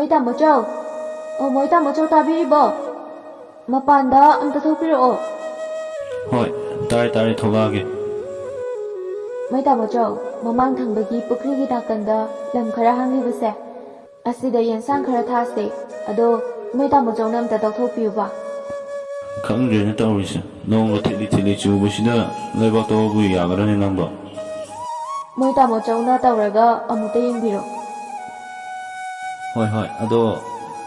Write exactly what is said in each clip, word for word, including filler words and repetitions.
ꯃꯣꯏ ꯇꯥꯃꯣꯆꯧ, ꯑꯣ, ꯃꯣꯏ ꯇꯥꯃꯣꯆꯧ, ꯇꯥꯕꯤꯔꯤꯕꯣ? ꯃꯄꯥꯟꯗ ꯑꯝꯇ ꯊꯣꯛꯄꯤꯔꯛꯑꯣ꯫ ꯍꯣꯏ, ꯇꯥꯔꯦ, ꯇꯥꯔꯦ, ꯊꯣꯛꯂꯛꯑꯒꯦ꯫ ꯃꯣꯏ ꯇꯥꯃꯣꯆꯧ, ꯃꯃꯥꯡ ꯊꯪꯕꯒꯤ ꯄꯨꯈ꯭ꯔꯤꯒꯤ ꯅꯥꯀꯟꯗ ꯂꯝ ꯈꯔ ꯍꯥꯡꯂꯤꯕꯁꯦ, ꯑꯁꯤꯗ ꯌꯦꯟꯁꯥꯡ ꯈꯔ ꯊꯥꯁꯦ꯫ ꯑꯗꯣ ꯃꯣꯏ ꯇꯥꯃꯣꯆꯧꯅ ꯑꯝꯇ ꯇꯧꯊꯣꯛꯄꯤꯌꯨꯕ꯫ ꯈꯪꯗ꯭ꯔꯦꯅꯦ ꯇꯧꯔꯤꯁꯦ, ꯅꯣꯡꯒ ꯊꯤꯠꯂꯤ ꯊꯤꯠꯂꯤ ꯆꯨꯕꯁꯤꯗ ꯂꯩꯕꯥꯛꯇꯣꯕꯨ ꯌꯥꯒꯗ꯭ꯔꯅꯦ ꯅꯪꯕꯣ? ꯃꯣꯏ ꯇꯥꯃꯣꯆꯧꯅ ꯇꯧꯔꯒ ꯑꯃꯨꯛꯇ ꯌꯦꯡꯕꯤꯔꯣ꯫ ꯍꯣꯏ, ꯍꯣꯏ, ꯑꯗꯣ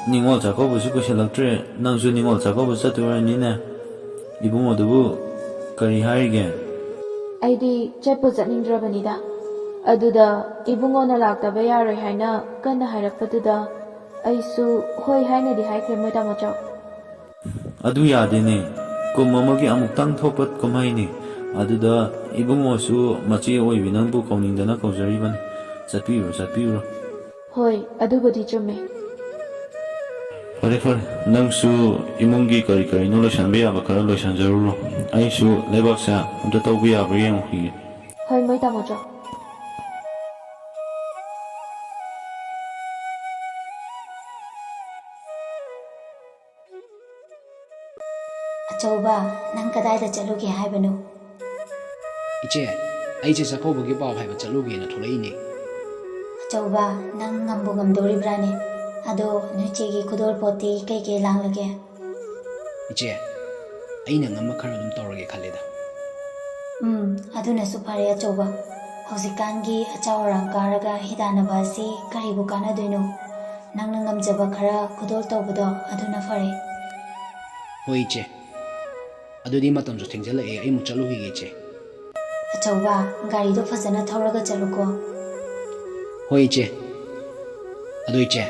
ꯅꯤꯉꯣꯜ ꯆꯥꯛꯀꯧꯕꯁꯨ ꯀꯨꯏꯁꯜꯂꯛꯇ꯭ꯔꯦ, ꯅꯪꯁꯨ ꯅꯤꯉꯣꯜ ꯆꯥꯛꯀꯧꯕ ꯆꯠꯇꯣꯏ ꯑꯣꯏꯔꯅꯤꯅꯦ꯫ ꯏꯕꯨꯡꯉꯣꯗꯨꯕꯨ ꯀꯔꯤ ꯍꯥꯏꯔꯤꯒꯦ? ꯑꯩꯗꯤ ꯆꯠꯄꯨ ꯆꯠꯅꯤꯡꯗ꯭ꯔꯕꯅꯤꯗ꯫ ꯑꯗꯨꯗ ꯏꯕꯨꯡꯉꯣꯅ ꯂꯥꯛꯇꯕ ꯌꯥꯔꯣꯏ ꯍꯥꯏꯅ ꯀꯟꯅ ꯍꯥꯏꯔꯛꯄꯗꯨꯗ ꯑꯩꯁꯨ ꯍꯣꯏ ꯍꯥꯏꯅꯗꯤ ꯍꯥꯏꯈ꯭ꯔꯦ, ꯃꯣꯏ ꯇꯥꯃꯣꯆꯧ꯫ ꯑꯗꯨ ꯌꯥꯗꯦꯅꯦ꯫ ꯀꯨꯝ ꯑꯃꯒꯤ ꯑꯃꯨꯛꯇꯪ ꯊꯣꯛꯄ ꯀꯨꯝꯍꯩꯅꯤ꯫ ꯑꯗꯨꯗ ꯏꯕꯨꯡꯉꯣꯁꯨ ꯃꯆꯦ ꯑꯣꯏꯕꯤ ꯅꯪꯕꯨ ꯀꯧꯅꯤꯡꯗꯅ ꯀꯧꯖꯔꯤꯕꯅꯤ꯫ ꯆꯠꯄꯤꯔꯨꯔꯣ, ꯆꯠꯄꯤꯔꯨꯔꯣ꯫ ꯍꯣꯏ, ꯑꯗꯨꯕꯨꯗꯤ ꯆꯨꯝꯃꯦ꯫ ꯐꯔꯦ, ꯐꯔꯦ꯫ ꯅꯪꯁꯨ ꯏꯃꯨꯡꯒꯤ ꯀꯔꯤ ꯀꯔꯤꯅꯣ ꯂꯣꯏꯁꯟꯕ ꯌꯥꯕ ꯈꯔ ꯂꯣꯏꯁꯟꯖꯔꯨꯔꯣ꯫ ꯑꯩꯁꯨ ꯂꯩꯕꯥꯛꯁꯦ ꯑꯝꯇ ꯇꯧꯕ ꯌꯥꯕ꯭ꯔꯥ ꯌꯦꯡꯉꯨꯈꯤꯒꯦ꯫ ꯍꯣꯏ, ꯃꯣꯏ ꯇꯥꯃꯣꯆꯧ꯫ ꯑꯆꯧꯕ, ꯅꯪ ꯀꯗꯥꯏꯗ ꯆꯠꯂꯨꯒꯦ ꯍꯥꯏꯕꯅꯣ? ꯏꯆꯦ, ꯑꯩꯁꯦ ꯆꯥꯛꯀꯧꯕꯒꯤ ꯄꯥꯎ ꯍꯥꯏꯕ ꯆꯠꯂꯨꯒꯦꯅ ꯊꯣꯛꯂꯛꯏꯅꯦ꯫ ꯑꯆꯧꯕ, ꯅꯪ ꯉꯝꯕꯨ ꯉꯝꯗꯣꯔꯤꯕ꯭ꯔꯥꯅꯦ? ꯑꯗꯣ ꯅꯣꯏ ꯆꯦꯒꯤ ꯈꯨꯗꯣꯜ ꯄꯣꯠꯇꯤ ꯀꯩꯀꯩ ꯂꯥꯡꯂꯒꯦ? ꯏꯆꯦ, ꯑꯩꯅ ꯉꯝꯕ ꯈꯔ ꯑꯗꯨꯝ ꯇꯧꯔꯒꯦ ꯈꯜꯂꯦꯗ꯫ ꯎꯝ, ꯑꯗꯨꯅꯁꯨ ꯐꯔꯦ ꯑꯆꯧꯕ꯫ ꯍꯧꯖꯤꯛꯀꯥꯟꯒꯤ ꯑꯆꯥꯎ ꯑꯔꯥꯡ ꯀꯥꯔꯒ ꯍꯤꯗꯥꯟꯅꯕ ꯑꯁꯤ ꯀꯔꯤꯕꯨ ꯀꯥꯟꯅꯗꯣꯏꯅꯣ? ꯅꯪꯅ ꯉꯝꯖꯕ ꯈꯔ ꯈꯨꯗꯣꯜ ꯇꯧꯕꯗꯣ ꯑꯗꯨꯅ ꯐꯔꯦ꯫ ꯍꯣꯏ ꯏꯆꯦ, ꯑꯗꯨꯗꯤ ꯃꯇꯝꯁꯨ ꯊꯦꯡꯖꯜꯂꯛꯑꯦ, ꯑꯩ ꯑꯃꯨꯛ ꯆꯠꯂꯨꯈꯤꯒꯦ ꯏꯆꯦ꯫ ꯑꯆꯧꯕ, ꯒꯥꯔꯤꯗꯣ ꯐꯖꯅ ꯊꯧꯔꯒ ꯆꯠꯂꯨꯀꯣ꯫ ꯍꯣꯏ ꯏꯆꯦ꯫ ꯑꯗꯣ ꯏꯆꯦ,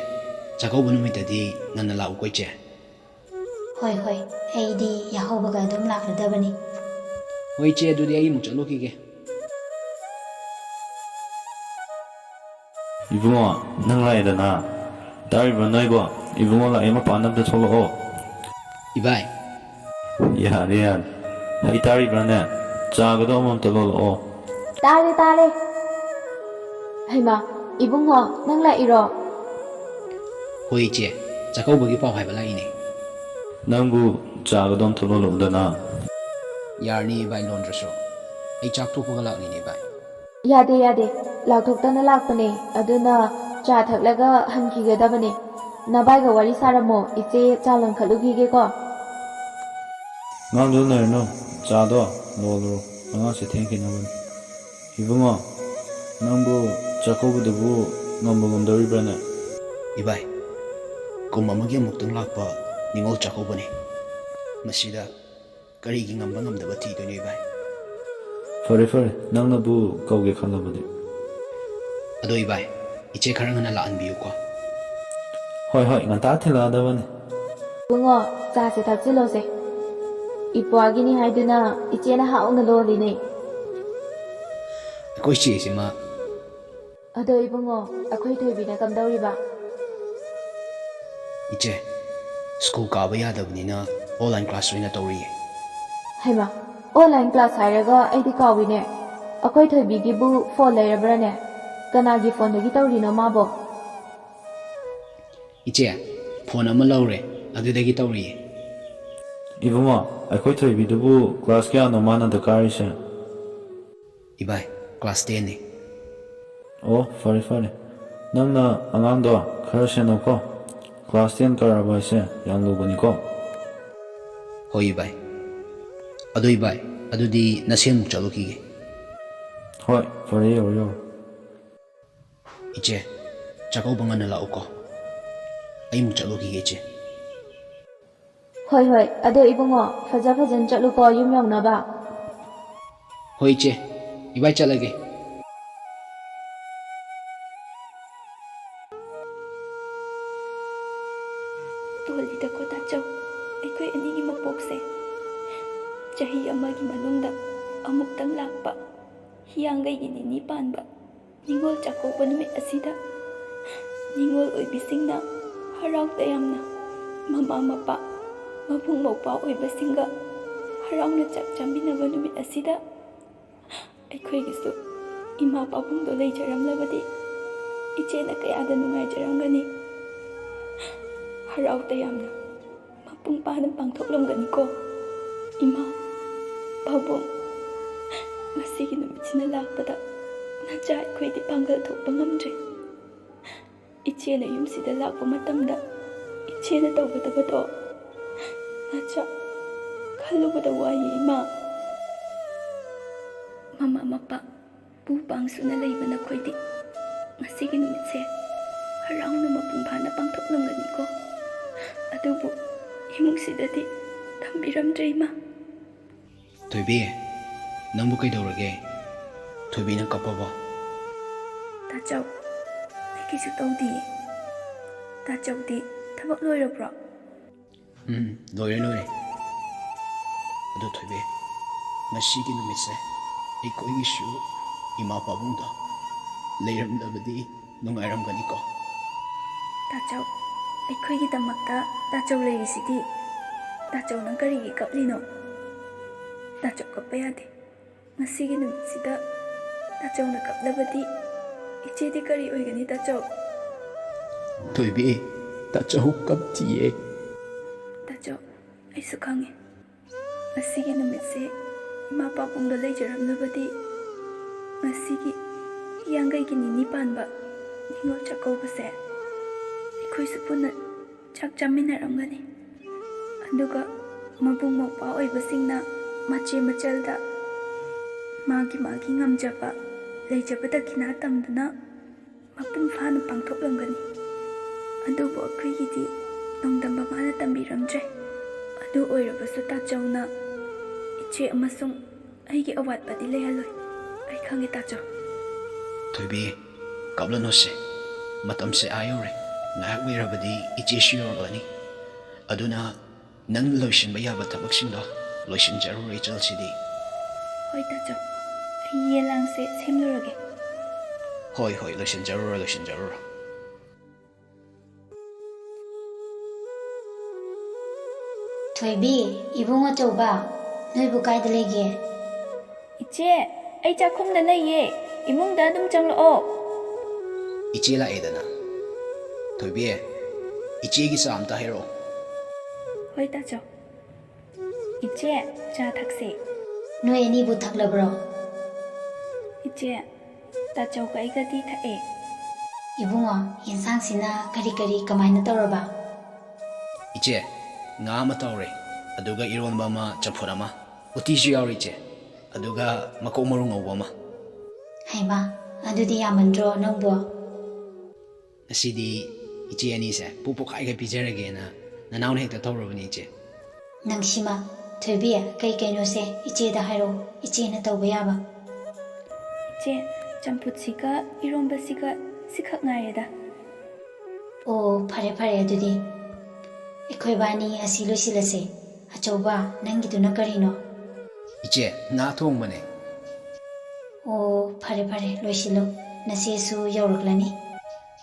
ꯆꯥꯛꯀꯧꯕ ꯅꯨꯃꯤꯠꯇꯗꯤ ꯉꯟꯅ ꯂꯥꯛꯎꯀꯣ ꯏꯆꯦ꯫ ꯍꯣꯏ, ꯍꯣꯏ, ꯑꯩꯗꯤ ꯌꯥꯍꯧꯕꯒ ꯑꯗꯨꯝ ꯂꯥꯛꯂꯗꯕꯅꯤ꯫ ꯍꯣꯏ ꯏꯆꯦ, ꯑꯗꯨꯗꯤ ꯑꯩ ꯑꯃꯨꯛ ꯆꯠꯂꯨꯈꯤꯒꯦ꯫ ꯏꯕꯨꯡꯉꯣ, ꯅꯪ ꯂꯥꯛꯑꯦꯗꯅ꯫ ꯇꯥꯔꯤꯕ꯭ꯔꯣ ꯅꯣꯏꯕꯣ? ꯏꯕꯨꯡꯉꯣ ꯂꯥꯛꯑꯦ, ꯃꯄꯥꯟꯗ ꯑꯝꯇ ꯊꯣꯛꯂꯛꯑꯣ꯫ ꯏꯕꯥꯏ꯫ ꯌꯥꯔꯦ, ꯌꯥꯔꯦ꯫ ꯍꯩ ꯇꯥꯔꯤꯕ꯭ꯔꯥꯅꯦ? ꯆꯥꯒꯗꯣ ꯑꯃꯃꯝꯇ ꯂꯣꯜꯂꯛꯑꯣ꯫ ꯇꯥꯔꯦ, ꯇꯥꯔꯦ꯫ ꯍꯩꯃꯥ, ꯏꯕꯨꯡꯉꯣ, ꯅꯪ ꯂꯥꯛꯏꯔꯣ? ꯍꯣꯏ ꯏꯆꯦ, ꯆꯥꯛꯀꯧꯕꯒꯤ ꯄꯥꯎ ꯍꯥꯏꯕ ꯂꯥꯛꯏꯅꯦ꯫ ꯅꯪꯕꯨ ꯆꯥꯒꯗꯣ ꯑꯝꯇ ꯂꯣꯜꯂꯛꯎꯗꯅ꯫ ꯌꯥꯔꯅꯤ ꯏꯕꯥꯏ, ꯂꯣꯟꯗ꯭ꯔꯁꯨ꯫ ꯑꯩ ꯆꯥꯛ ꯇꯣꯛꯄꯒ ꯂꯥꯛꯂꯤꯅꯦ ꯏꯕꯥꯏ꯫ ꯌꯥꯗꯦ, ꯌꯥꯗꯦ꯫ ꯂꯥꯛꯊꯣꯛꯇꯅ ꯂꯥꯛꯄꯅꯦ꯫ ꯑꯗꯨꯅ ꯆꯥ ꯊꯛꯂꯒ ꯍꯟꯈꯤꯒꯗꯕꯅꯦ꯫ ꯅꯕꯥꯏꯒ ꯋꯥꯔꯤ ꯁꯥꯔꯝꯃꯣ꯫ ꯏꯆꯦ ꯆꯥ ꯂꯣꯟꯈꯠꯂꯨꯈꯤꯒꯦꯀꯣ꯫ ꯉꯥꯡꯗꯨꯅ ꯂꯩꯔꯅꯨ꯫ ꯆꯥꯗꯣ ꯂꯣꯜꯂꯨꯔꯣ꯫ ꯑꯉꯥꯡꯁꯦ ꯊꯦꯡꯈꯤꯅꯕꯅꯤ꯫ ꯏꯕꯨꯡꯉꯣ, ꯅꯪꯕꯨ ꯆꯥꯛꯀꯧꯕꯗꯨꯕꯨ ꯉꯝꯕ ꯉꯝꯗꯧꯔꯤꯕ꯭ꯔꯥꯅꯦ? ꯏꯕꯥꯏ, ꯀꯨꯝ ꯑꯃꯒꯤ ꯑꯃꯨꯛꯇꯪ ꯂꯥꯛꯄ ꯅꯤꯉꯣꯜ ꯆꯥꯛꯀꯧꯕꯅꯤ꯫ ꯃꯁꯤꯗ ꯀꯔꯤꯒꯤ ꯉꯝꯕ ꯉꯝꯗꯕ ꯊꯤꯗꯣꯏꯅꯣ ꯏꯕꯥꯏ? ꯐꯔꯦ, ꯐꯔꯦ, ꯅꯪꯅꯕꯨ ꯀꯧꯒꯦ ꯈꯜꯂꯕꯗꯤ꯫ ꯑꯗꯣ ꯏꯕꯥꯏ, ꯏꯆꯦ ꯈꯔ ꯉꯟꯅ ꯂꯥꯛꯍꯟꯕꯤꯌꯨꯀꯣ꯫ ꯍꯣꯏ, ꯍꯣꯏ, ꯉꯟꯇꯥ ꯊꯤꯜꯂꯛꯑꯗꯕꯅꯤ꯫ ꯏꯕꯨꯡꯉꯣ, ꯆꯥꯁꯦ ꯊꯛꯆꯤꯜꯂꯣꯁꯦ꯫ ꯏꯄ꯭ꯋꯥꯒꯤꯅꯤ ꯍꯥꯏꯗꯨꯅ ꯏꯆꯦꯅ ꯍꯥꯎꯅ ꯂꯣꯜꯂꯤꯅꯦ꯫ ꯑꯩꯈꯣꯏ ꯆꯦꯁꯤꯃ꯫ ꯑꯗꯣ ꯏꯕꯨꯡꯉꯣ, ꯑꯩꯈꯣꯏ ꯊꯣꯏꯕꯤꯅ ꯀꯝꯗꯧꯔꯤꯕ? ꯏꯆꯦ, ꯁ꯭ꯀꯨꯜ ꯀꯥꯕ ꯌꯥꯗꯕꯅꯤꯅ online class ꯑꯣꯏꯅ ꯇꯧꯔꯤꯌꯦ꯫ ꯍꯩꯃꯥ, online class ꯍꯥꯏꯔꯒ ꯑꯩꯗꯤ ꯀꯥꯎꯏꯅꯦ꯫ ꯑꯩꯈꯣꯏ ꯊꯣꯏꯕꯤꯒꯤꯕꯨ phone ꯂꯩꯔꯕ꯭ꯔꯥꯅꯦ? ꯀꯅꯥꯒꯤ phoneꯗꯒꯤ ꯇꯧꯔꯤꯅꯣ ꯃꯥꯕꯣ? ꯏꯆꯦ, phone ꯑꯃ ꯂꯧꯔꯦ, ꯑꯗꯨꯗꯒꯤ ꯇꯧꯔꯤꯌꯦ꯫ ꯏꯕꯨꯡꯉꯣ, ꯑꯩꯈꯣꯏ ꯊꯣꯏꯕꯤꯗꯨꯕꯨ class ꯀꯌꯥꯅꯣ ꯃꯥꯅ ꯗꯔꯀꯥꯔ ꯀꯥꯔꯤꯁꯦ? ꯏꯕꯥꯏ, class tenꯅꯤ꯫ ꯑꯣ, ꯐꯔꯦ, ꯐꯔꯦ꯫ ꯅꯪꯅ ꯑꯉꯥꯡꯗꯣ ꯈꯔ ꯁꯦꯟꯅꯧꯀꯣ꯫ Class ten ꯀꯥꯔꯕ ꯍꯥꯏꯁꯦ ꯌꯥꯝ ꯂꯨꯕꯅꯤꯀꯣ꯫ ꯍꯣꯏ, ꯏꯕꯥꯏ꯫ ꯑꯗꯣ, ꯏꯕꯥꯏ, ꯑꯗꯨꯗꯤ ꯅꯁꯦꯟꯃꯨꯛ ꯆꯠꯂꯨꯈꯤꯒꯦ꯫ ꯍꯣꯏ, ꯐꯔꯦ, ꯌꯧꯔꯣ, ꯌꯧꯔꯣ꯫ ꯏꯆꯦ, ꯆꯥꯛꯀꯧꯕ ꯉꯟꯅ ꯂꯥꯛꯎꯀꯣ꯫ ꯑꯩꯃꯨꯛ ꯆꯠꯂꯨꯈꯤꯒꯦ, ꯏꯆꯦ꯫ ꯍꯣꯏ, ꯍꯣꯏ꯫ ꯑꯗꯣ ꯏꯕꯨꯡꯉꯣ, ꯐꯖ ꯐꯖꯅ ꯆꯠꯂꯨꯀꯣ, ꯌꯨꯝ ꯌꯧꯅꯕ꯫ ꯍꯣꯏ, ꯏꯆꯦ꯫ ꯏꯕꯥꯏ, ꯆꯠꯂꯒꯦ꯫ ꯇꯣꯜꯂꯤꯗꯀꯣ ꯇꯥꯆꯧ, ꯑꯩꯈꯣꯏ ꯑꯅꯤꯒꯤ ꯃꯄꯣꯛꯁꯦ꯫ ꯆꯍꯤ ꯑꯃꯒꯤ ꯃꯅꯨꯡꯗ ꯑꯃꯨꯛꯇꯪ ꯂꯥꯛꯄ ꯍꯤꯌꯥꯡꯒꯩꯒꯤ ꯅꯤꯅꯤ ꯄꯥꯟꯕ ꯅꯤꯉꯣꯜ ꯆꯥꯛꯀꯧꯕ ꯅꯨꯃꯤꯠ ꯑꯁꯤꯗ ꯅꯤꯉꯣꯜ ꯑꯣꯏꯕꯤꯁꯤꯡꯅ ꯍꯔꯥꯎ ꯇꯌꯥꯝꯅ ꯃꯃꯥ ꯃꯄꯥ, ꯃꯕꯨꯡ ꯃꯧꯄ꯭ꯋꯥ ꯑꯣꯏꯕꯁꯤꯡꯒ ꯍꯔꯥꯎꯅ ꯆꯥꯛ ꯆꯥꯃꯤꯟꯅꯕ ꯅꯨꯃꯤꯠ ꯑꯁꯤꯗ ꯑꯩꯈꯣꯏꯒꯤꯁꯨ ꯏꯃꯥ ꯄꯥꯕꯨꯡꯗꯣ ꯂꯩꯖꯔꯝꯂꯕꯗꯤ ꯏꯆꯦꯅ ꯀꯌꯥꯗ ꯅꯨꯡꯉꯥꯏꯖꯔꯝꯒꯅꯤ꯫ ꯍꯔꯥꯎ ꯇꯌꯥꯝꯅ ꯃꯄꯨꯡ ꯐꯥꯅ ꯄꯥꯡꯊꯣꯛꯂꯝꯒꯅꯤꯀꯣ꯫ ꯏꯃꯥ, ꯄꯥꯕꯨꯡ, ꯉꯁꯤꯒꯤ ꯅꯨꯃꯤꯠꯁꯤꯅ ꯂꯥꯛꯄꯗ ꯅꯆꯥ ꯑꯩꯈꯣꯏꯗꯤ ꯄꯥꯡꯒꯜ ꯊꯣꯛꯄ ꯉꯝꯗ꯭ꯔꯦ꯫ ꯏꯆꯦꯅ ꯌꯨꯝꯁꯤꯗ ꯂꯥꯛꯄ ꯃꯇꯝꯗ ꯏꯆꯦꯅ ꯇꯧꯒꯗꯕꯗꯣ ꯅꯆꯥ ꯈꯜꯂꯨꯕꯗ ꯋꯥꯏꯌꯦ ꯏꯃꯥ꯫ ꯃꯃꯥ ꯃꯄꯥ ꯄꯨ ꯄꯥꯡꯁꯨꯅ ꯂꯩꯕ ꯅꯈꯣꯏꯗꯤ ꯉꯁꯤꯒꯤ ꯅꯨꯃꯤꯠꯁꯦ ꯍꯔꯥꯎꯅ ꯃꯄꯨꯡ ꯐꯥꯅ ꯄꯥꯡꯊꯣꯛꯂꯝꯒꯅꯤꯀꯣ꯫ ꯑꯗꯨꯕꯨ ꯏꯃꯨꯡꯁꯤꯗꯗꯤ ꯊꯝꯕꯤꯔꯝꯗ꯭ꯔꯦ ꯏꯃꯥ꯫ ꯊꯣꯏꯕꯤ, ꯅꯪꯕꯨ ꯀꯩꯗꯧꯔꯒꯦ? ꯊꯣꯏꯕꯤ, ꯅꯪ ꯀꯞꯄꯕꯣ? ꯇꯥꯆꯧ, ꯑꯩ ꯀꯩꯁꯨ ꯇꯧꯗꯤꯌꯦ꯫ ꯇꯥꯆꯧꯗꯤ ꯊꯕꯛ ꯂꯣꯏꯔꯕ꯭ꯔꯣ? ꯎꯝ, ꯂꯣꯏꯔꯦ, ꯂꯣꯏꯔꯦ꯫ ꯑꯗꯣ ꯊꯣꯏꯕꯤ, ꯉꯁꯤꯒꯤ ꯅꯨꯃꯤꯠꯁꯦ ꯑꯩꯈꯣꯏꯒꯤꯁꯨ ꯏꯃꯥ ꯄꯥꯕꯨꯡꯗꯣ ꯂꯩꯔꯝꯂꯕꯗꯤ ꯅꯨꯡꯉꯥꯏꯔꯝꯒꯅꯤꯀꯣ꯫ ꯇꯥꯆꯧ, ꯑꯩꯈꯣꯏꯒꯤꯗꯃꯛꯇ ꯇꯥꯆꯧ ꯂꯩꯔꯤꯁꯤꯗꯤ꯫ ꯇꯥꯆꯧ, ꯅꯪ ꯀꯔꯤꯒꯤ ꯀꯞꯂꯤꯅꯣ? ꯇꯥꯆꯧ, ꯀꯞꯄ ꯌꯥꯗꯦ꯫ ꯉꯁꯤꯒꯤ ꯅꯨꯃꯤꯠꯁꯤꯗ ꯇꯥꯆꯧꯅ ꯀꯞꯂꯕꯗꯤ ꯏꯆꯦꯗꯤ ꯀꯔꯤ ꯑꯣꯏꯒꯅꯤ ꯇꯥꯆꯧ? ꯊꯣꯏꯕꯤ, ꯇꯥꯆꯧ ꯀꯞꯇꯤꯌꯦ꯫ ꯇꯥꯆꯧ, ꯑꯩꯁꯨ ꯈꯪꯉꯦ꯫ ꯉꯁꯤꯒꯤ ꯅꯨꯃꯤꯠꯁꯦ ꯏꯃꯥ ꯄꯥꯕꯨꯡꯗ ꯂꯩꯖꯔꯝꯂꯕꯗꯤ ꯉꯁꯤꯒꯤ ꯍꯤꯌꯥꯡꯒꯩꯒꯤ ꯅꯤꯅꯤ ꯄꯥꯟꯕ ꯅꯤꯉꯣꯜ ꯆꯥꯛꯀꯧꯕꯁꯦ ꯑꯩꯈꯣꯏꯁꯨ ꯄꯨꯟꯅ ꯆꯥꯛ ꯆꯥꯃꯤꯟꯅꯔꯝꯒꯅꯤ꯫ ꯑꯗꯨꯒ ꯃꯕꯨꯡ ꯃꯧꯄ꯭ꯋꯥ ꯑꯣꯏꯕꯁꯤꯡꯅ ꯃꯆꯦ ꯃꯆꯜꯗ ꯃꯥꯒꯤ ꯃꯥꯒꯤ ꯉꯝꯖꯕ ꯂꯩꯖꯕ ꯗꯈꯤꯅꯥ ꯇꯝꯗꯨꯅ ꯃꯄꯨꯡ ꯐꯥꯅ ꯄꯥꯡꯊꯣꯛꯂꯝꯒꯅꯤ꯫ ꯑꯗꯨꯕꯨ ꯑꯩꯈꯣꯏꯒꯤꯗꯤ ꯅꯣꯡꯗꯝꯕ ꯃꯥꯅ ꯇꯝꯕꯤꯔꯝꯗ꯭ꯔꯦ꯫ ꯑꯗꯨ ꯑꯣꯏꯔꯕꯁꯨ ꯇꯥꯆꯧꯅ ꯏꯆꯦ ꯑꯃꯁꯨꯡ ꯑꯩꯒꯤ ꯑꯋꯥꯠꯄꯗꯤ ꯂꯩꯍꯜꯂꯣꯏ꯫ ꯑꯩ ꯈꯪꯉꯦ ꯇꯥꯆꯧ꯫ ꯊꯣꯏꯕꯤ, ꯀꯞꯂꯅꯨꯁꯦ꯫ ꯃꯇꯝꯁꯦ ꯑꯥ ꯌꯧꯔꯦ꯫ ꯉꯥꯏꯍꯥꯛ ꯂꯩꯔꯕꯗꯤ ꯏꯆꯦꯁꯨ ꯌꯧꯔꯛꯂꯅꯤ꯫ ꯑꯗꯨꯅ ꯅꯪ ꯂꯣꯏꯁꯤꯟꯕ ꯌꯥꯕ ꯊꯕꯛꯁꯤꯡꯗꯣ ꯂꯣꯏꯁꯤꯟꯖꯔꯨꯔꯣ ꯏꯆꯜꯁꯤꯗꯤ꯫ ꯍꯣꯏ ꯇꯥꯆꯧ, ꯑꯩ ꯌꯦꯟꯂꯥꯡꯁꯦ ꯁꯦꯝꯂꯨꯔꯒꯦ꯫ ꯍꯣꯏ, ꯍꯣꯏ, ꯂꯣꯏꯁꯤꯟꯖꯔꯨꯔꯣ, ꯂꯣꯏꯁꯤꯟꯖꯔꯨꯔꯣ꯫ ꯊꯣꯏꯕꯤ, ꯏꯕꯨꯡ ꯑꯆꯧꯕ, ꯅꯣꯏꯕꯨ ꯀꯥꯏꯗ ꯂꯩꯒꯦ? ꯏꯆꯦ, ꯑꯩ ꯆꯥꯛꯈꯨꯝꯗ ꯂꯩꯌꯦ, ꯏꯃꯨꯡꯗ ꯑꯗꯨꯝ ꯆꯪꯂꯛꯑꯣ꯫ ꯏꯆꯦ ꯂꯥꯛꯑꯦꯗꯅ꯫ ꯊꯣꯏꯕꯤ, ꯏꯆꯦꯒꯤ ꯆꯥ ꯑꯝꯇ ꯍꯩꯔꯛꯑꯣ꯫ ꯍꯣꯏ, ꯇꯥꯆꯧ꯫ ꯏꯆꯦ, ꯆꯥ ꯊꯛꯁꯦ꯫ ꯅꯣꯏ ꯑꯅꯤꯕꯨ ꯊꯛꯂꯕ꯭ꯔꯣ? ꯏꯆꯦ, ꯇꯥꯆꯧꯒ ꯑꯩꯒꯗꯤ ꯊꯛꯑꯦ꯫ ꯏꯕꯨꯡꯉꯣ, ꯌꯦꯟꯁꯥꯡꯁꯤꯅ ꯀꯔꯤ ꯀꯔꯤ ꯀꯃꯥꯏꯅ ꯇꯧꯔꯕ? ꯏꯆꯦ, ꯉꯥ ꯑꯃ ꯇꯧꯔꯦ, ꯑꯗꯨꯒ ꯏꯔꯣꯟꯕ ꯑꯃ, ꯆꯝꯐꯨꯠ ꯑꯃ, ꯎꯇꯤꯁꯨ ꯌꯥꯎꯔꯤ ꯏꯆꯦ, ꯑꯗꯨꯒ ꯃꯀꯣꯛ ꯃꯔꯨ ꯉꯧꯕ ꯑꯃ꯫ ꯍꯩꯃꯥ, ꯑꯗꯨꯗꯤ ꯌꯥꯝꯃꯟꯗ꯭ꯔꯣ ꯅꯪꯕꯨ? ꯉꯁꯤꯗꯤ ꯏꯆꯦ ꯑꯅꯤꯁꯦ ꯄꯨꯛ ꯄꯣꯛꯈꯥꯏꯒꯩ ꯄꯤꯖꯔꯒꯦꯅ ꯅꯅꯥꯎꯅ ꯍꯦꯛꯇ ꯇꯧꯔꯕꯅꯤ ꯏꯆꯦ꯫ ꯅꯪꯁꯤꯃ꯫ ꯊꯣꯏꯕꯤ, ꯀꯩ ꯀꯩꯅꯣꯁꯦ ꯏꯆꯦꯗ ꯍꯥꯏꯔꯣ, ꯏꯆꯦꯅ ꯇꯧꯕ ꯌꯥꯕ꯫ ꯏꯆꯦ, ꯆꯝꯐꯨꯠꯁꯤꯒ ꯏꯔꯣꯝꯕꯁꯤꯒ ꯁꯤꯈꯛ ꯉꯥꯏꯔꯦꯗ꯫ ꯑꯣ, ꯐꯔꯦ ꯐꯔꯦ, ꯑꯗꯨꯗꯤ ꯑꯩꯈꯣꯏꯕꯥꯅꯤ ꯑꯁꯤ ꯂꯣꯏꯁꯤꯜꯂꯁꯦ꯫ ꯑꯆꯧꯕ, ꯅꯪꯒꯤꯗꯨꯅ ꯀꯔꯤꯅꯣ? ꯏꯆꯦ, ꯉꯥ ꯊꯣꯡꯕꯅꯦ꯫ ꯑꯣ, ꯐꯔꯦ ꯐꯔꯦ, ꯂꯣꯏꯁꯤꯜꯂꯣ꯫ ꯅꯆꯦꯁꯨ ꯌꯧꯔꯛꯂꯅꯤ꯫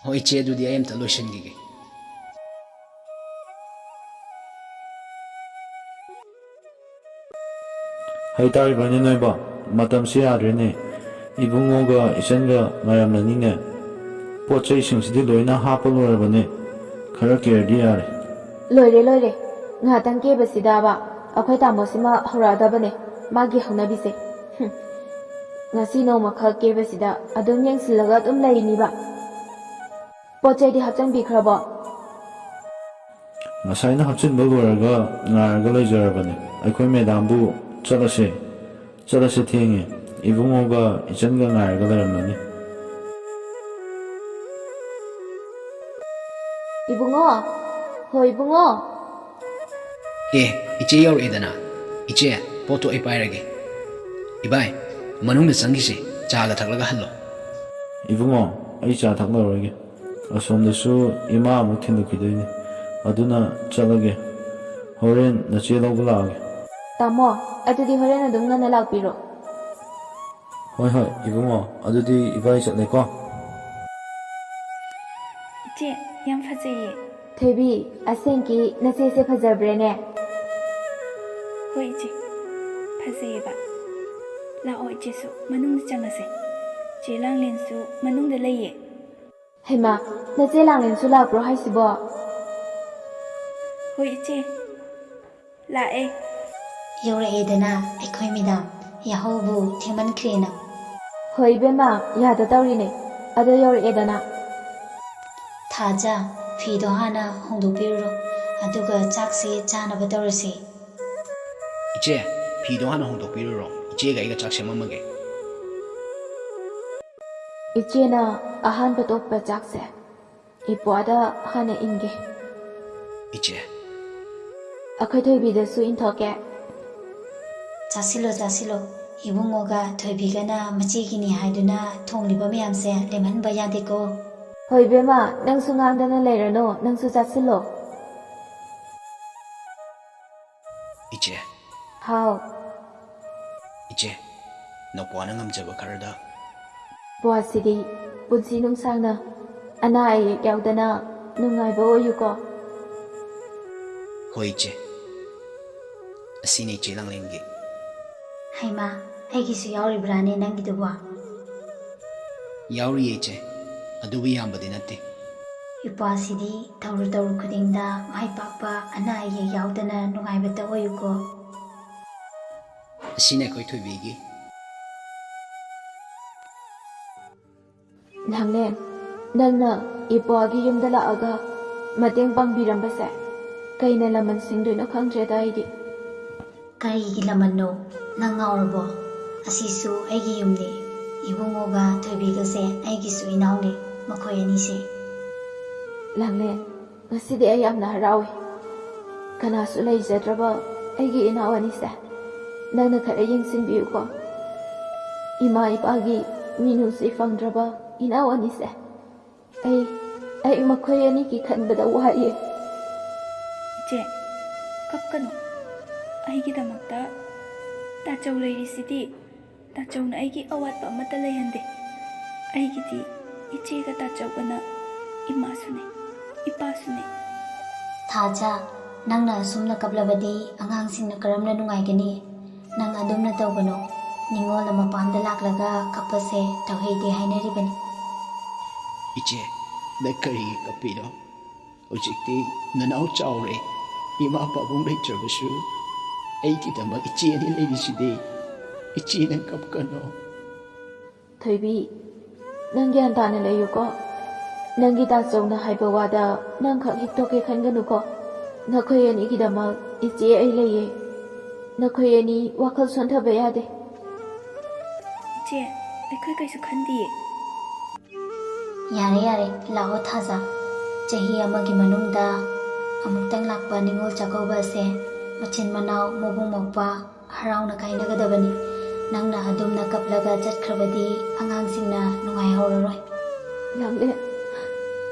ꯍꯣꯏ ꯏꯆꯦ, ꯑꯗꯨꯗꯤ ꯑꯩ ꯑꯝꯇ ꯂꯣꯏꯁꯤꯟꯈꯤꯒꯦ꯫ ꯍꯩꯇꯥꯔꯤꯕꯅꯤ ꯅꯣꯏꯕꯣ, ꯃꯇꯝꯁꯤ ꯌꯥꯗ꯭ꯔꯦꯅꯦ꯫ ꯏꯕꯨꯡꯉꯣꯒ ꯏꯆꯟꯒ ꯉꯥꯏꯔꯝꯂꯅꯤꯅꯦ꯫ ꯄꯣꯠ ꯆꯩꯁꯤꯡꯁꯤꯗꯤ ꯂꯣꯏꯅ ꯍꯥꯞꯄ ꯂꯣꯏꯔꯕꯅꯦ꯫ ꯈꯔ ꯀꯦꯔꯗꯤ ꯌꯥꯔꯦ꯫ ꯂꯣꯏꯔꯦ, ꯂꯣꯏꯔꯦ꯫ ꯉꯥꯏꯍꯥꯛꯇꯪ ꯀꯦꯕꯁꯤꯗꯕ ꯑꯩꯈꯣꯏ ꯇꯥꯃꯣꯁꯤꯃ ꯍꯧꯔꯛꯑꯗꯕꯅꯦ, ꯃꯥꯒꯤ ꯍꯧꯅꯕꯤꯁꯦ꯫ ꯍꯨꯝ꯫ ꯉꯁꯤ ꯅꯣꯡꯃꯈꯛ ꯀꯦꯕꯁꯤꯗ ꯑꯗꯨꯝ ꯌꯦꯡꯁꯤꯜꯂꯒ ꯑꯗꯨꯝ ꯂꯩꯅꯤꯕ꯫ ꯄꯣꯠ ꯆꯩꯗꯤ ꯍꯥꯞꯆꯤꯟꯕꯤꯈ꯭ꯔꯕꯣ? ꯉꯁꯥꯏꯅ ꯍꯥꯞꯆꯤꯟꯕ ꯂꯣꯏꯔꯒ ꯉꯥꯏꯔꯒ ꯂꯩꯖꯔꯕꯅꯦ꯫ ꯑꯩꯈꯣꯏ ꯃꯦꯗꯥꯝꯕꯨ ꯆꯠꯂꯁꯦ, ꯆꯠꯂꯁꯦ, ꯊꯦꯡꯉꯦ꯫ ꯏꯕꯨꯡꯉꯣꯒ ꯏꯆꯟꯒ ꯉꯥꯏꯔꯒ ꯂꯩꯔꯝꯂꯅꯤ꯫ ꯏꯕꯨꯡꯉꯣ, ꯍꯣ ꯏꯕꯨꯡꯉꯣ꯫ ꯑꯦ, ꯏꯆꯦ ꯌꯧꯔꯛꯑꯦꯗꯅ꯫ ꯏꯆꯦ, ꯄꯣꯠꯇꯣ ꯑꯩ ꯄꯥꯏꯔꯒꯦ꯫ ꯏꯕꯥꯏ, ꯃꯅꯨꯡꯗ ꯆꯪꯈꯤꯁꯦ, ꯆꯥꯒ ꯊꯛꯂꯒ ꯍꯜꯂꯣ꯫ ꯏꯕꯨꯡꯉꯣ, ꯑꯩ ꯆꯥ ꯊꯛꯂꯔꯣꯏꯒꯦ꯫ ꯑꯁꯣꯝꯗꯁꯨ ꯏꯃꯥ ꯑꯃꯨꯛ ꯊꯤꯟꯗꯣꯛꯈꯤꯗꯣꯏꯅꯤ꯫ ꯑꯗꯨꯅ ꯆꯠꯂꯒꯦ꯫ ꯍꯣꯔꯦꯟ ꯅꯆꯦ ꯂꯧꯕ ꯂꯥꯛꯑꯒꯦ꯫ ꯇꯥꯃꯣ, ꯑꯗꯨꯗꯤ ꯍꯣꯔꯦꯟ ꯑꯗꯨꯝ ꯉꯟꯅ ꯂꯥꯛꯄꯤꯔꯣ꯫ ꯍꯣꯏ, ꯍꯣꯏ, ꯏꯕꯨꯡꯉꯣ, ꯑꯗꯨꯗꯤ ꯏꯕꯥꯏ ꯆꯠꯂꯦꯀꯣ꯫ ꯏꯆꯦ, ꯌꯥꯝ ꯐꯖꯩꯌꯦ꯫ ꯊꯣꯏꯕꯤ, ꯑꯁꯦꯡꯀꯤ ꯅꯆꯦꯁꯦ ꯐꯖꯕ꯭ꯔꯦꯅꯦ? ꯍꯣꯏ ꯏꯆꯦ, ꯐꯖꯩꯌꯦꯕ꯫ ꯂꯥꯛꯑꯣ ꯏꯆꯦꯁꯨ, ꯃꯅꯨꯡꯗ ꯆꯪꯉꯁꯦ꯫ ꯆꯦ ꯂꯥꯡꯂꯦꯟꯁꯨ ꯃꯅꯨꯡꯗ ꯂꯩꯌꯦ꯫ ꯍꯩꯃꯥ, ꯅꯆꯦ ꯂꯥꯡꯂꯦꯟꯁꯨ ꯂꯥꯛꯄ꯭ꯔꯣ ꯍꯥꯏꯁꯤꯕꯣ? ꯍꯣꯏ ꯏꯆꯦ, ꯂꯥꯛꯑꯦ꯫ ꯌꯧꯔꯛꯑꯦꯗꯅ ꯑꯩꯈꯣꯏ ꯃꯦꯗꯥꯝ꯫ ꯌꯥꯍꯧꯕꯨ ꯊꯦꯡꯃꯟꯈ꯭ꯔꯦ ꯅꯪ꯫ ꯍꯣꯏ ꯏꯕꯦꯝꯃ, ꯌꯥꯗ ꯇꯧꯔꯤꯅꯦ꯫ ꯑꯗꯣ ꯌꯧꯔꯛꯑꯦꯗꯅ꯫ ꯊꯥꯖ, ꯐꯤꯗꯣ ꯍꯥꯟꯅ ꯍꯣꯡꯗꯣꯛꯄꯤꯔꯨꯔꯣ, ꯑꯗꯨꯒ ꯆꯥꯛꯁꯦ ꯆꯥꯅꯕ ꯇꯧꯔꯁꯦ꯫ ꯏꯆꯦ, ꯐꯤꯗꯣ ꯍꯥꯟꯅ ꯍꯣꯡꯗꯣꯛꯄꯤꯔꯨꯔꯣ, ꯏꯆꯦꯒ ꯑꯩꯒ ꯆꯥꯛ ꯁꯦꯝꯃꯝꯃꯒꯦ꯫ ꯏꯆꯦꯅ ꯑꯍꯥꯟꯕ ꯇꯣꯛꯄ ꯆꯥꯛꯁꯦ ꯏꯄ꯭ꯋꯥꯗ ꯍꯥꯟꯅ ꯏꯟꯒꯦ꯫ ꯏꯆꯦ꯫ ꯑꯩꯈꯣꯏ ꯊꯣꯏꯕꯤꯗꯁꯨ ꯏꯟꯊꯣꯛꯀꯦ꯫ ꯆꯥꯁꯤꯜꯂꯣ, ꯆꯥꯁꯤꯜꯂꯣ꯫ ꯏꯕꯨꯡꯉꯣꯒ ꯊꯣꯏꯕꯤꯒꯅ ꯃꯆꯦꯒꯤꯅꯤ ꯍꯥꯏꯗꯨꯅ ꯊꯣꯡꯂꯤꯕ ꯃꯌꯥꯝꯁꯦ ꯂꯦꯝꯍꯟꯕ ꯌꯥꯗꯦꯀꯣ꯫ ꯍꯣꯏ ꯏꯕꯦꯝꯃ, ꯅꯪꯁꯨ ꯉꯥꯡꯗꯅ ꯂꯩꯔꯅꯨ, ꯅꯪꯁꯨ ꯆꯥꯁꯤꯜꯂꯣ꯫ ꯏꯆꯦ꯫ ꯍꯥꯎ꯫ ꯏꯆꯦ, ꯅꯄ꯭ꯋꯥꯅ ꯉꯝꯖꯕ ꯈꯔꯗ꯫ ꯄ꯭ꯋꯥꯁꯤꯗꯤ ꯄꯨꯟꯁꯤ ꯅꯨꯡꯁꯥꯡꯅ ꯑꯅꯥ ꯑꯌꯦꯛ ꯌꯥꯎꯗꯅ ꯅꯨꯡꯉꯥꯏꯕ ꯑꯣꯏꯌꯨꯀꯣ꯫ ꯍꯣꯏ ꯏꯆꯦ꯫ ꯑꯁꯤꯅꯤ ꯏꯆꯦ ꯂꯥꯡꯂꯦꯟꯒꯤ꯫ ꯍꯩꯃꯥ, ꯑꯩꯒꯤꯁꯨ ꯌꯥꯎꯔꯤꯕ꯭ꯔꯥꯅꯦ ꯅꯪꯒꯤꯗꯨꯕꯣ? ꯌꯥꯎꯔꯤꯌꯦ ꯏꯆꯦ, ꯑꯗꯨꯕꯨ ꯌꯥꯝꯕꯗꯤ ꯅꯠꯇꯦ꯫ ꯏꯄ꯭ꯋꯥꯁꯤꯗꯤ ꯇꯧꯔꯨ ꯇꯧꯔꯨ ꯈꯨꯗꯤꯡꯗ ꯃꯥꯏ ꯄꯥꯛꯄ, ꯑꯅꯥ ꯑꯌꯦꯛ ꯌꯥꯎꯗꯅ ꯅꯨꯡꯉꯥꯏꯕꯇ ꯑꯣꯏꯌꯨꯀꯣ꯫ ꯑꯁꯤꯅ ꯑꯩꯈꯣꯏ ꯊꯣꯏꯕꯤꯒꯤ꯫ ꯂꯥꯡꯂꯦꯟ, ꯅꯪꯅ ꯏꯄ꯭ꯋꯥꯒꯤ ꯌꯨꯝꯗ ꯂꯥꯛꯑꯒ ꯃꯇꯦꯡ ꯄꯥꯡꯕꯤꯔꯝꯕꯁꯦ ꯀꯩꯅ ꯂꯃꯟ ꯁꯤꯡꯗꯣꯏꯅꯣ ꯈꯪꯗ꯭ꯔꯦꯗ ꯑꯩꯗꯤ꯫ ꯀꯔꯤꯒꯤ ꯂꯃꯟꯅꯣ? ꯅꯪ ꯉꯥꯎꯔꯕꯣ? ꯑꯁꯤꯁꯨ ꯑꯩꯒꯤ ꯌꯨꯝꯅꯤ꯫ ꯏꯕꯨꯡꯉꯣꯒ ꯊꯣꯏꯕꯤꯒꯁꯦ ꯑꯩꯒꯤꯁꯨ ꯏꯅꯥꯎꯅꯤ, ꯃꯈꯣꯏ ꯑꯅꯤꯁꯦ꯫ ꯂꯥꯡꯂꯦꯟ, ꯉꯁꯤꯗꯤ ꯑꯩ ꯌꯥꯝꯅ ꯍꯔꯥꯎꯏ꯫ ꯀꯅꯥꯁꯨ ꯂꯩꯖꯗ꯭ꯔꯕ ꯑꯩꯒꯤ ꯏꯅꯥꯎ ꯑꯅꯤꯁꯦ ꯅꯪꯅ ꯈꯔ ꯌꯦꯡꯁꯤꯟꯕꯤꯌꯨꯀꯣ꯫ ꯏꯃꯥ ꯏꯄꯥꯒꯤ ꯃꯤꯅꯨꯡꯁꯤ ꯐꯪꯗ꯭ꯔꯕ ꯏꯅꯥꯎ ꯑꯅꯤꯁꯦ꯫ ꯑꯩ, ꯑꯩ ꯃꯈꯣꯏ ꯑꯅꯤꯒꯤ ꯈꯟꯕꯗ ꯋꯥꯏꯌꯦ꯫ ꯏꯆꯦ, ꯀꯞꯀꯅꯨ꯫ ꯑꯩꯒꯤꯗꯃꯛꯇ ꯇꯥꯆꯧ ꯂꯩꯔꯤꯁꯤꯗꯤ꯫ ꯇꯥꯆꯧꯅ ꯑꯩꯒꯤ ꯑꯋꯥꯠꯄ ꯑꯃꯠꯇ ꯂꯩꯍꯟꯗꯦ꯫ ꯑꯩꯒꯤꯗꯤ ꯏꯆꯦꯒ ꯇꯥꯆꯧꯒꯅ ꯏꯃꯥꯁꯨꯅꯦ, ꯏꯄꯥꯁꯨꯅꯦ꯫ ꯊꯥꯖ, ꯅꯪꯅ ꯑꯁꯨꯝꯅ ꯀꯞꯂꯕꯗꯤ ꯑꯉꯥꯡꯁꯤꯡꯅ ꯀꯔꯝꯅ ꯅꯨꯡꯉꯥꯏꯒꯅꯤ? ꯅꯪ ꯑꯗꯨꯝꯅ ꯇꯧꯒꯅꯨ꯫ ꯅꯤꯉꯣꯜꯅ ꯃꯄꯥꯟꯗ ꯂꯥꯛꯂꯒ ꯀꯞꯄꯁꯦ ꯇꯧꯍꯩꯗꯦ ꯍꯥꯏꯅꯔꯤꯕꯅꯤ꯫ ꯏꯆꯦ, ꯅꯪ ꯀꯔꯤꯒꯤ ꯀꯞꯄꯤꯅꯣ? ꯍꯧꯖꯤꯛꯇꯤ ꯅꯅꯥꯎ ꯆꯥꯎꯔꯦ꯫ ꯏꯃꯥ ꯄꯥꯕꯨꯡ ꯂꯩꯇ꯭ꯔꯕꯁꯨ ꯑꯩꯒꯤꯗꯃꯛ ꯏꯆꯦ ꯑꯅꯤ ꯂꯩꯔꯤꯁꯤꯗꯤ꯫ ꯏꯆꯦ, ꯅꯪ ꯀꯞꯀꯅꯣ꯫ ꯊꯣꯏꯕꯤ, ꯅꯪ ꯒ꯭ꯌꯥꯟ ꯇꯥꯅ ꯂꯩꯌꯨꯀꯣ꯫ ꯅꯪꯒꯤ ꯇꯥꯆꯧꯅ ꯍꯥꯏꯕ ꯋꯥꯗ ꯅꯪ ꯈꯛ ꯍꯤꯛꯇꯣꯛꯀꯦ ꯈꯟꯒꯅꯨꯀꯣ꯫ ꯅꯈꯣꯏ ꯑꯅꯤꯒꯤꯗꯃꯛ ꯏꯆꯦ ꯑꯩ ꯂꯩꯌꯦ꯫ ꯅꯈꯣꯏ ꯑꯅꯤ ꯋꯥꯈꯜ ꯁꯣꯟꯊꯕ ꯌꯥꯗꯦ꯫ ꯏꯆꯦ, ꯑꯩꯈꯣꯏ ꯀꯩꯁꯨ ꯈꯟꯗꯤꯌꯦ꯫ ꯌꯥꯔꯦ ꯌꯥꯔꯦ, ꯂꯥꯛꯑꯣ ꯊꯥꯖ꯫ ꯆꯍꯤ ꯑꯃꯒꯤ ꯃꯅꯨꯡꯗ ꯑꯃꯨꯛꯇꯪ ꯂꯥꯛꯄ ꯅꯤꯉꯣꯜ ꯆꯥꯛꯀꯧꯕ ꯑꯁꯦ ꯃꯆꯤꯟ ꯃꯅꯥꯎ ꯃꯕꯨꯡ ꯃꯧꯄ꯭ꯋꯥ ꯍꯔꯥꯎꯅ ꯀꯥꯏꯅꯒꯗꯕꯅꯤ꯫ ꯅꯪꯅ ꯑꯗꯨꯝꯅ ꯀꯞꯂꯒ ꯆꯠꯈ꯭ꯔꯕꯗꯤ ꯑꯉꯥꯡꯁꯤꯡꯅ ꯅꯨꯡꯉꯥꯏꯍꯧꯔꯔꯣꯏ꯫ ꯂꯥꯡꯂꯦꯟ,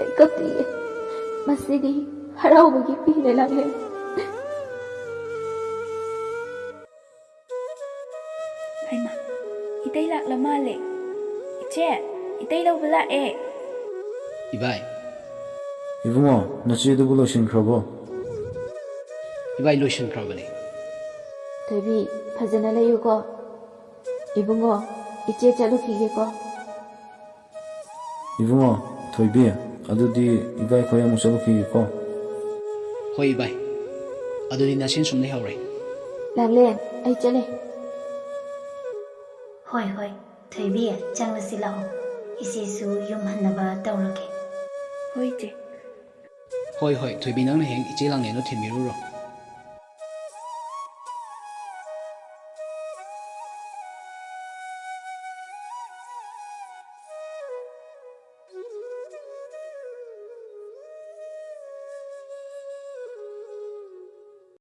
ꯑꯩ ꯀꯞꯇꯤꯌꯦ꯫ ꯃꯁꯤꯗꯤ ꯍꯔꯥꯎꯕꯒꯤ ꯄꯤꯅꯦ, ꯂꯥꯡꯂꯦꯟ꯫ ꯍꯩꯃꯥ, ꯏꯇꯩ ꯂꯥꯛꯂ ꯃꯥꯜꯂꯦ꯫ ꯏꯆꯦ, ꯏꯇꯩ ꯂꯧꯕ ꯂꯥꯛꯑꯦ꯫ ꯏꯕꯥꯏ꯫ ꯏꯕꯨꯡꯉꯣ, ꯅꯆꯦꯗꯨꯕꯨ ꯂꯣꯏꯁꯤꯟꯈ꯭ꯔꯕꯣ? ꯏꯕꯥꯏ, ꯂꯣꯏꯁꯤꯟꯈ꯭ꯔꯕꯅꯦ꯫ ꯊꯣꯏꯕꯤ, ꯐꯖꯅ ꯂꯩꯌꯨꯀꯣ꯫ ꯏꯕꯨꯡꯉꯣ, ꯏꯆꯦ ꯆꯠꯂꯨꯈꯤꯒꯦꯀꯣ꯫ ꯏꯕꯨꯡꯉꯣ, ꯊꯣꯏꯕꯤ, ꯑꯗꯨꯗꯤ ꯏꯕꯥꯏ ꯈꯣꯏ ꯑꯃꯨꯛ ꯆꯠꯂꯨꯈꯤꯒꯦꯀꯣ꯫ ꯍꯣꯏ ꯏꯕꯥꯏ, ꯑꯗꯨꯗꯤ ꯅꯆꯦ ꯁꯨꯝ ꯂꯩꯍꯧꯔꯦ꯫ ꯂꯥꯡꯂꯦꯟ, ꯑꯩ ꯆꯠꯂꯦ꯫ ꯍꯣꯏ ꯍꯣꯏ, ꯊꯣꯏꯕꯤ, ꯆꯪꯂꯁꯤ ꯂꯥꯛꯑꯣ꯫ ꯏꯆꯦꯁꯨ ꯌꯨꯝ ꯍꯟꯅꯕ ꯇꯧꯔꯒꯦ꯫ ꯍꯣꯏ ꯏꯆꯦ꯫ ꯍꯣꯏ ꯍꯣꯏ, ꯊꯣꯏꯕꯤ, ꯅꯪꯅ ꯍꯌꯦꯡ ꯏꯆꯦ ꯂꯥꯡꯂꯦꯟꯗꯣ ꯊꯤꯟꯕꯤꯔꯨꯔꯣ꯫